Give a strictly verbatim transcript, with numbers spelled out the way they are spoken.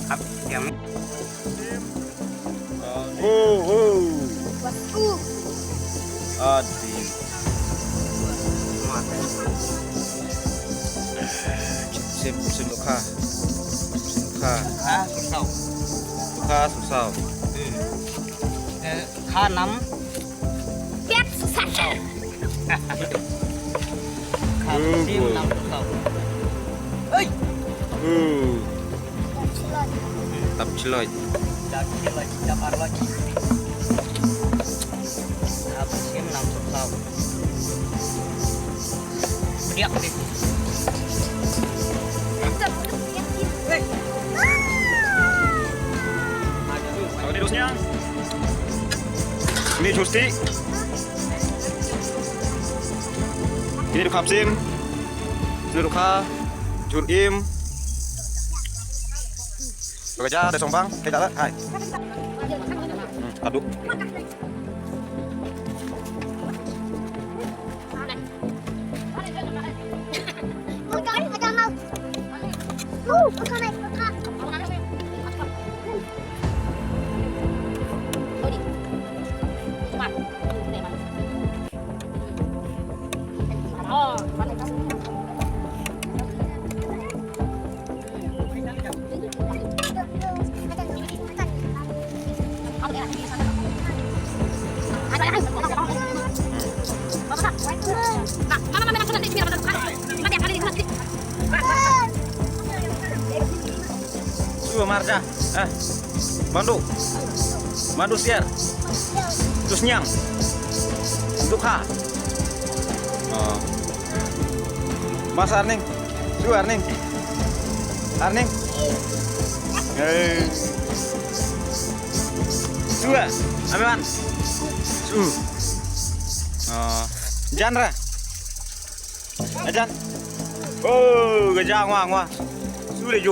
Ap, yang. Oh, oh. Adi. Sim, sim lukha. Lukha. Ah, susah. Lukha, susah. Hmm. Eh, kha nam. Pep susah. Kha sim nam lukha. Hei. Hmm. Tap chiloi. Tap chiloi, tap arloi. Tap sim nam tap. Pediak deh. Hei. Ini dosnya. Ini justi. Ini dukha psim. Ini dukha. Jur im. Kerja ada sombang, kita lah. Hai. Hmm, aduk. Su marja. Eh. Mandu. Mandu siar. Tus nyang. Dukha. Oh. Mas Arning. Su Arning. Arning. Eh. Su. Amewan. Su. Oh. Janra. Ajan. Oh, gajah ngwa ngwa. Su le jo.